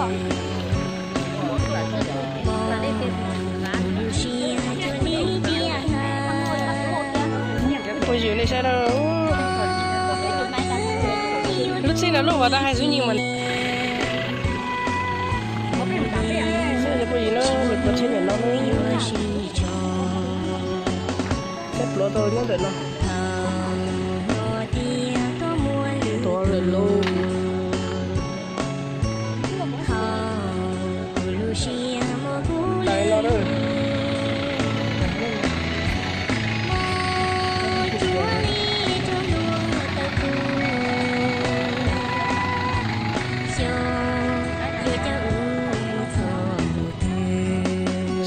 Puas yws li saib na. Lub txij no lub vas tau hais xub nyi mas. Puas yws na, nws kov tsheb ntawm no na. Tsheb pluav tau nyob ntawm no. Tuav lawm lauj. Tais no na.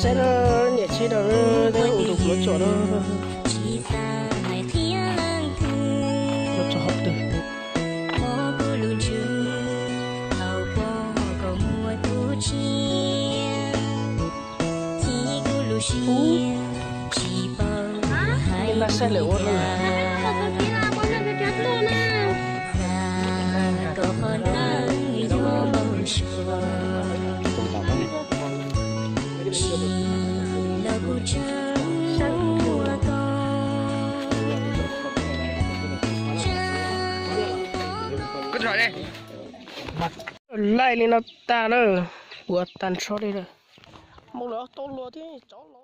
Saib na, niam tsheb rau, ua tus pluav tsom na. Pluav tsom hauv twg. Ub, npaj saib lawm ua no. Laij li no tag na, puas tag nrho li lawm. Mus lawm tau luag thiab tso los.